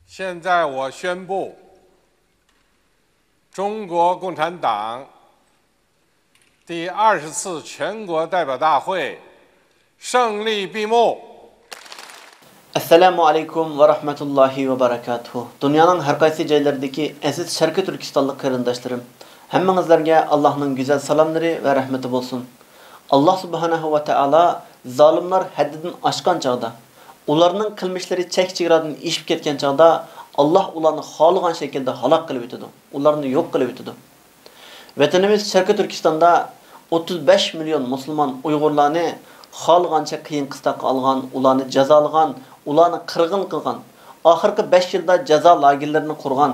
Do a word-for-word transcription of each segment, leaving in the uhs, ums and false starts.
现在我宣布，中国共产党第二十次全国代表大会胜利闭幕。 ئەسسالامۇ ئەلەيكۇم ۋە رەھمەتۇللاھى ۋە بەرەكاتۇھۇ. دۇنيانىڭ ھەر قايسى جايلىرىدىكى ئەزىز شەرقىي تۈركىستانلىق قېرىنداشلىرىم، ھەممىڭىزلەرگە ئاللاھنىڭ گۈزەل سالاملىرى ۋە رەھمىتى بولسۇن. ئاللاھ سۇبھانەھۇ ۋە تائالا زالىملار ھەددىدىن ئاشقان چاغدا، ئۇلارنىڭ قىلمىشلىرى چەك-چېگرادىن ئېشىپ كەتكەن چاغدا، ئاللاھ ئۇلارنى خالىغان شەكىلدە ھالاك قىلىۋېتىدۇ، ئۇلارنى يوق قىلىۋېتىدۇ. ۋەتىنىمىز شەرقىي تۈركىستاندا ئوتتۇز بەش مىليون مۇسۇلمان ئۇيغۇرلارنى خالىغانچە قىيىن-قىستاققا ئالغان، ئۇلارنى جازالىغان، ئۇلارنى قىرغىن قىلغان، ئاخىرقى بەش يىلدا جازا لاگېرلىرىنى قۇرغان،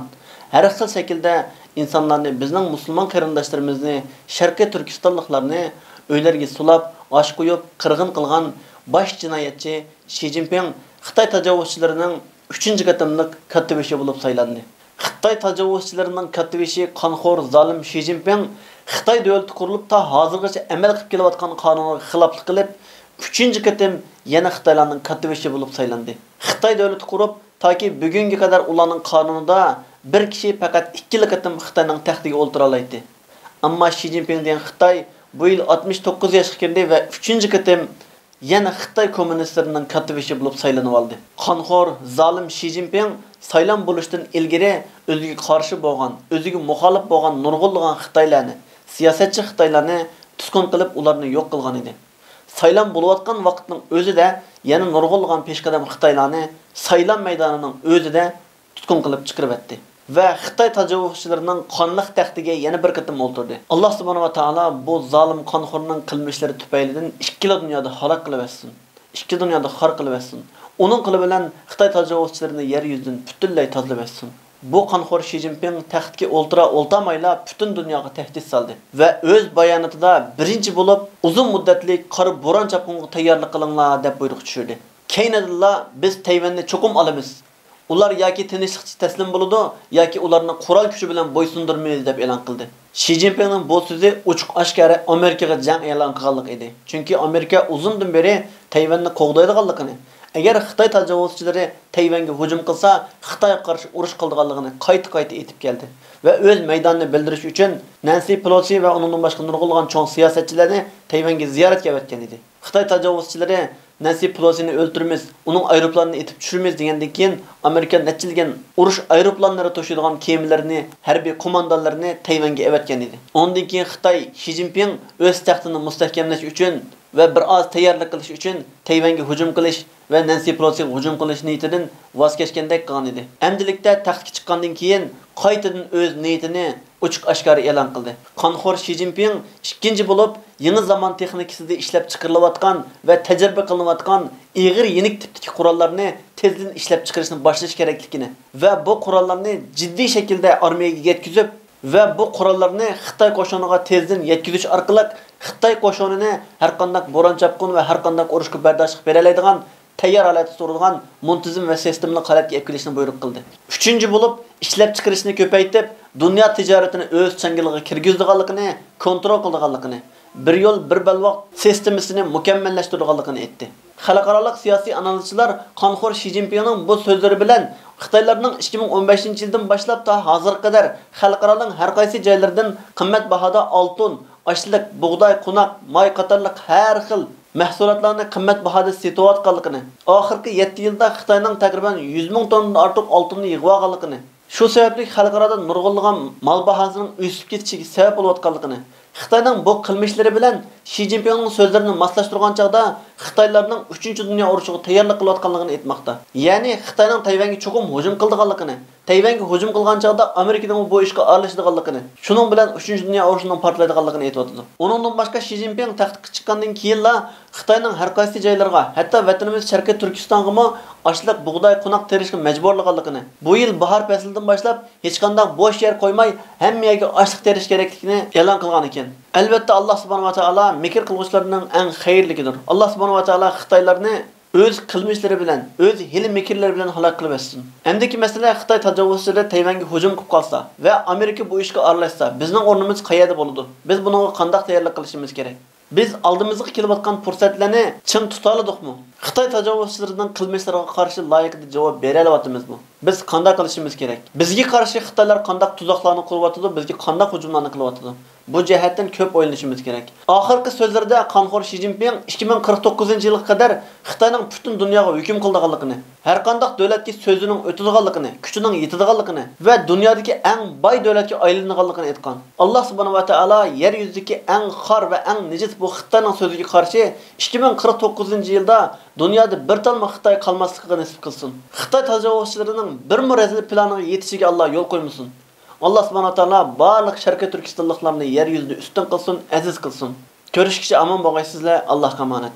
ھەر خىل شەكىلدە ئىنسانلارنى، بىزنىڭ مۇسۇلمان قېرىنداشلىرىمىزنى، شەرقىي تۈركىستانلىقلارنى ئۆيلىرىگە سولاپ، ئاش قويۇپ، قىرغىن قىلغان باش جىنايەتچى شى جىنپىڭ خىتاي تاجاۋۇزچىلىرىنىڭ ئۈچىنچى قېتىملىق كاتتىبېشى بولۇپ سايلاندى. خىتاي تاجاۋۇزچىلىرىنىڭ كاتتىبېشى قانخور زالىم شى جىنپىڭ خىتاي دۆلىتى قۇرۇلۇپ تا ھازىرغىچە ئەمەل قىلىپ كېلىۋاتقان قانۇنغا خىلاپلىق قىلىپ، ئۈچىنچى قېتىم يەنە خىتايلارنىڭ كاتتىبېشى بولۇپ سايلاندى. خىتاي دۆلىتى قۇرۇپ، تاكى بۈگۈنگە قەدەر ئۇلارنىڭ قانۇنىدا بىر كىشى پەقەت ئىككىلا قېتىم خىتاينىڭ تەختىگە ئولتۇرالايتتى. ئەمما شى جىنپىڭ دېگەن خىتاي بۇ يىل ئاتمىش توققۇز ياشقا كىردى ۋە ئۈچىنچى قېتىم يەنە خىتاي كوممۇنىستلىرىنىڭ كاتتىبېشى بولۇپ سايلىنىۋالدى. قانخور، زالىم شى جىنپىڭ سايلام بولۇشتىن ئىلگىرى ئۆزىگە قارشى بولغان، ئۆزىگە مۇخالىپ بولغان نۇرغۇنلىغان خىتايلارنى، سىياسەتچى خىتايلارنى تۇتقۇن قىلىپ، ئۇلارنى يوق قىلغان ئىدى. سايلام بولۇۋاتقان ۋاقىتنىڭ ئۆزىدە يەنە نۇرغۇنلىغان پېشقەدەم خىتايلارنى سايلام مەيدانىنىڭ ئۆزىدە تۇتقۇن قىلىپ چىقىرىۋەتتى ۋە خىتاي تاجاۋۇزچىلىرىنىڭ قانلىق تەختىگە يەنە بىر قېتىم ئولتۇردى. ئاللاھ سۇبھانەھۇ ۋە تائالا بۇ زالىم قانخورنىڭ قىلمىشلىرى تۈپەيلىدىن ئىككىلا دۇنيادا ھالاك قىلىۋەتسۇن. ئىككى دۇنيادا خار قىلىۋەتسۇن. ئۇنىڭ قولى بىلەن خىتاي تاجاۋۇزچىلىرىنى يەر يۈزىدىن پۈتۈنلەي تازىلىۋەتسۇن. بۇ قانخور شى جىنپىڭ تەختكە ئولتۇرا ئولتۇرمايلا پۈتۈن دۇنياغا تەھدىت سالدى ۋە ئۆز باياناتىدا بىرىنچى بولۇپ ئۇزۇن مۇددەتلىك قارا بوران چاپقۇنغا تەييارلىق قىلىڭلار دەپ بۇيرۇق چۈشۈردى. كەينىدىنلا بىز تەيۋەننى چوقۇم ئالىمىز. ئۇلار ياكى تىنچلىقچە تەسلىم بولىدۇ، ياكى ئۇلارنى قورال كۈچى بىلەن بويسۇندۇرىمىز دەپ ئېلان قىلدى. شى جىنپىڭنىڭ بۇ سۆزى ئوچۇق-ئاشكارا ئامېرىكىغا جەڭ ئېلان قىلغانلىق ئىدى. چۈنكى ئامېرىكا ئۇزۇندىن بېرى تەيۋەننى قوغدايدىغانلىقىنى، ئەگەر خىتاي تاجاۋۇزچىلىرى تەيۋەنگە ھۇجۇم قىلسا، خىتايغا قارشى ئۇرۇش قىلىدىغانلىقىنى قايتا-قايتا ئېيتىپ كەلدى ۋە ئۆز مەيدانىنى بىلدۈرۈش ئۈچۈن نەنسى پېلوسى ۋە ئۇنىڭدىن باشقا نۇرغۇنلىغان چوڭ سىياسەتچىلەرنى تەيۋەنگە زىيارەتكە ئەۋەتكەن ئىدى. خىتاي تاجاۋۇزچىلىرى نەنسى پېلوسىنى ئۆلتۈرىمىز، ئۇنىڭ ئايروپىلانىنى ئېتىپ چۈشۈرىمىز دېگەندىن كېيىن، ئامېرىكا نەچچىلىگەن ئۇرۇش ئايروپىلانلىرى توشۇيدىغان كېمىلىرىنى، ھەربىي قوماندانلىرىنى تەيۋەنگە ئەۋەتكەن ئىدى. ئۇنىڭدىن كېيىن خىتاي شى جىنپىڭ ئۆز تەختىنى مۇستەھكەملەش ئۈچۈن ۋە بىر ئاز تەييارلىق قىلىش ئۈچۈن تەيۋەنگە ھۇجۇم قىلىش ۋە نەنسى پېلوسىغا ھۇجۇم قىلىش نىيىتىدىن ۋاز كەچكەندەك قىلغان ئىدى. ئەمدىلىكتە تەختكە چىققاندىن كېيىن، قايتىدىن ئۆز نىيىتىنى ئوچۇق-ئاشكارا ئېلان قىلدى. قانخور شى جىنپىڭ ئىككىنچى بولۇپ، يېڭى زامان تېخنىكىسىدا ئىشلەپ چىقىرىلىۋاتقان ۋە تەجرىبە قىلىنىۋاتقان ئېغىر يېنىك تىپتىكى قوراللارنى تېزدىن ئىشلەپ چىقىرىشنى باشلىشى كېرەكلىكىنى ۋە بۇ قوراللارنى جىددىي شەكىلدە ئارمىيەگە يەتكۈزۈپ ۋە بۇ قوراللارنى خىتاي قوشۇنىغا تېزدىن يەتكۈزۈش ئارقىلىق خىتاي قوشۇنىنى ھەرقانداق بوران-چاپقۇن ۋە ھەرقانداق ئۇرۇشقا بەرداشلىق بېرەلەيدىغان تەييار ھالەتتە تۇرىدىغان مۇنتىزىم ۋە سىستېمىلىق ھالەتكە ئېلىپ كېلىشنى بۇيرۇق قىلدى. ئۈچىنچى بولۇپ، ئىشلەپچىقىرىشنى كۆپەيتىپ، دۇنيا تىجارىتىنى ئۆز چاڭگىلىغا كىرگۈزىدىغانلىقىنى، كونترول قىلىدىغانلىقىنى، بىر يول، بىر بەلباغ سىستېمىسىنى مۇكەممەللەشتۈرىدىغانلىقىنى ئېيتتى. خەلقئارالىق سىياسىي ئانالىزچىلار قانخور شى جىنپىڭنىڭ بۇ سۆزلىرى بىلەن خىتايلارنىڭ ئىككى مىڭ ئون بەشىنچى يىلدىن باشلاپ تا ھازىرغا قەدەر خەلقئارانىڭ ھەر قايسى جايلىرىدىن قىممەت باھادا ئالتۇن، ئاشلىق، بۇغداي، قوناق، ماي قاتارلىق ھەر خىل مەھسۇلاتلارنى قىممەت باھادا سېتىۋاتقانلىقىنى، ئاخىرقى يەتتە يىلدا خىتاينىڭ تەقرىبەن يۈز مىڭ توننىدىن ئارتۇق ئالتۇننى يىغىۋالغانلىقىنى، شۇ سەۋەبلىك خەلقئارادا نۇرغۇنلىغان مال باھاسىنىڭ ئۆسۈپ كېتىشىگە سەۋەب بولۇۋاتقانلىقىنى، خىتاينىڭ بۇ قىلمىشلىرى بىلەن شى جىنپىڭنىڭ سۆزلىرىنى ماسلاشتۇرغان چاغدا خىتايلارنىڭ ئۈچىنچى دۇنيا ئۇرۇشىغا تەييارلىق قىلىۋاتقانلىقىنى ئېيتماقتا. يەنى خىتاينىڭ تەيۋەنگە چوقۇم ھۇجۇم قىلىدىغانلىقىنى، تەيۋەنگە ھۇجۇم قىلغان چاغدا ئامېرىكىنىڭمۇ بۇ ئىشقا ئارىلىشىدىغانلىقىنى، شۇنىڭ بىلەن ئۈچىنچى دۇنيا ئۇرۇشىنىڭ پارتلايدىغانلىقىنى ئېيتىۋاتىدۇ. ئۇنىڭدىن باشقا، شى جىنپىڭ تەختكە چىققاندىن كېيىنلا خىتاينىڭ ھەر قايسى جايلىرىغا، ھەتتا ۋەتىنىمىز شەرقىي تۈركىستانغىمۇ ئاشلىق، بۇغداي، قوناق تېرىشقا مەجبۇرلىغانلىقىنى، بۇ يىل باھار پەسلىدىن باشلاپ ھېچقانداق بوش يەر قويماي، ھەممە يەرگە ئاشلىق تېرىش كېرەكلىكىنى ئېلان قىلغانىكەن. ئەلۋەتتە، ئاللاھ سۇبھانەھۇ ۋە تائالا مىكىر قىلغۇچىلارنىڭ ئەڭ خەيرلىكىدۇر. ئاللاھ سۇبھانەھۇ ۋە تائالا خىتايلارنى ئۆز قىلمىشلىرى بىلەن، ئۆز ھىيلە-مىكىرلىرى بىلەن ھالاك قىلىۋەتسۇن. ئەمدىكى مەسىلە، خىتاي تاجاۋۇزچىلىرى تەيۋەنگە ھۇجۇم قىلىپ قالسا ۋە ئامېرىكا بۇ ئىشقا ئارىلاشسا، بىزنىڭ ئورنىمىز قەيەردە بولىدۇ؟ بىز بۇنىڭغا قانداق تەييارلىق قىلىشىمىز كېرەك؟ بىز ئالدىمىزغا كېلىۋاتقان پۇرسەتلەرنى چىڭ تۇتالىدۇقمۇ؟ خىتاي تاجاۋۇزچىلىرىنىڭ قىلمىشلىرىغا قارشى لايىقىدا جاۋاب بېرەلەۋاتىمىزمۇ؟ بىز قانداق قىلىشىمىز كېرەك؟ بىزگە قارشى خىتايلار قانداق تۇزاقلارنى قۇرۇۋاتىدۇ، بىزگە قانداق ھۇجۇملارنى قىلىۋاتىدۇ؟ بۇ جەھەتتىن كۆپ ئويلىنىشىمىز كېرەك. ئاخىرقى سۆزلىرىدە قانخور شى جىنپىڭ ئىككى مىڭ قىرىق توققۇزىنچى يىلغا قەدەر خىتاينىڭ پۈتۈن دۇنياغا ھۆكۈم قىلىدىغانلىقىنى، ھەرقانداق دۆلەتكە سۆزىنىڭ ئۆتىدىغانلىقىنى، كۈچىنىڭ يېتىدىغانلىقىنى ۋە دۇنيادىكى ئەڭ باي دۆلەتكە ئايلىنىدىغانلىقىنى ئېيتقان. ئاللا سۇبھانەھۇ ۋە تائالا يەر يۈزىدىكى ئەڭ خار ۋە ئەڭ نىجىس بۇ خىتاينىڭ سۆزىگە قارشى ئىككى مىڭ قىرىق توققۇزىنچى يىلدا دۇنيادا بىر تالما خىتاي قالماسلىقىغا نېسىپ قىلسۇن. خىتاي تاجاۋۇزچىلىرىنىڭ بىرمۇ رەزىل پىلانىغا يېتىشىگە ئاللا يول قويمىسۇن. ئاللا سۇبھانەھۇ ۋە تائالا بارلىق شەرقىي تۈركىستانلىقلارنى يەر يۈزىدە ئۈستۈن قىلسۇن، ئەزىز قىلسۇن. كۆرۈشكىچە ئامان بولغايسىزلەر، ئاللاھقا ئامانەت.